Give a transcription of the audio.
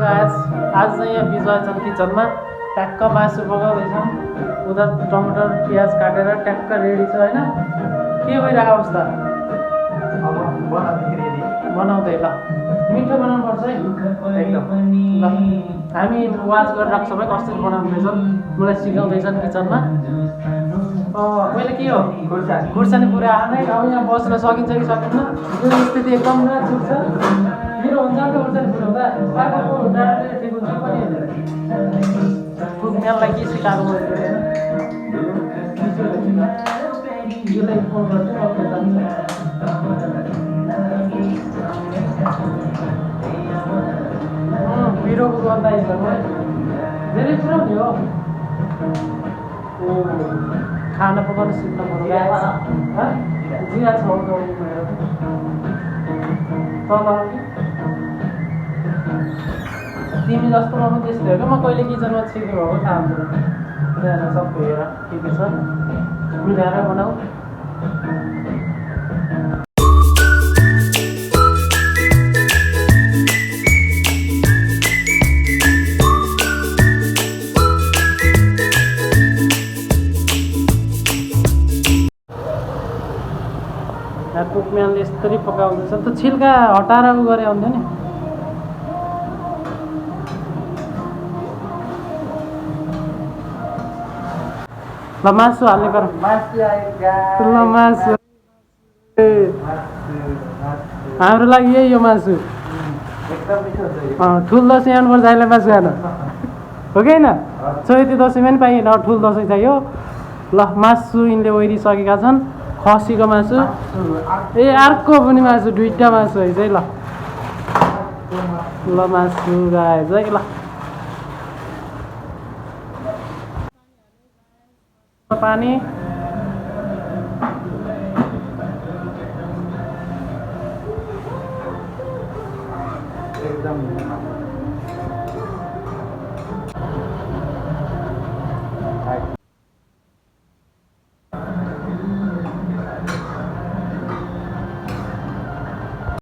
आज चाहिँ यहाँ विजयचन किचनमा ट्याक्क मासु पकाउँदैछौँ। उता टमाटर प्याज काटेर ट्याक्क रेडी छ होइन। के भइरहेको अवस्था बनाउँदै ल मिठो बनाउनुपर्छ है एकदम ल। हामी वाच गरेर राख्छौँ है कसरी बनाउँदैछन्। मलाई सिकाउँदैछन् किचनमा। पहिले के हो खुर्सानी पुरा आएन अब यहाँ बस्न सकिन्छ कि सकिन्न यो स्थिति एकदम नाजुक छ। मेरो हुन्छ नि खुर्सानी पुऱ्याउँदा अर्को डाँडाले ठिक हुन्छ पनि कुकम्यानलाई के सिकाएको पिरोको गर्दा धेरै कुरा हुने हो। खाना पकाउन सिक्न जिरा छ तिमी जस्तो म त्यस्तै हो क्या। म कहिले किचनमा सिक्नु भएको थाहा हुँदैन। त्यहाँ सबै हेर के छ मिलाएर बनाऊ। कुकम्यानले यस्तरी पकाउँदैछ त छिल्का हटाएर उ गरे आउँथ्यो नि। ल मासु हाल्ने गर। ल मासु हाम्रो लागि यही हो मासु। ठुलो दसैँ आउनुपर्छ अहिले मासु खान हो कि होइन। चैते दसैँमा पनि पाइएन ठुलो दसैँ चाहियो। ल मासु यिनले ओइरिसकेका छन्। खसीको मासु ए अर्को पनि मासु दुईटा मासु है चाहिँ ल ल मासु गाएछ है ल। पानी एकदम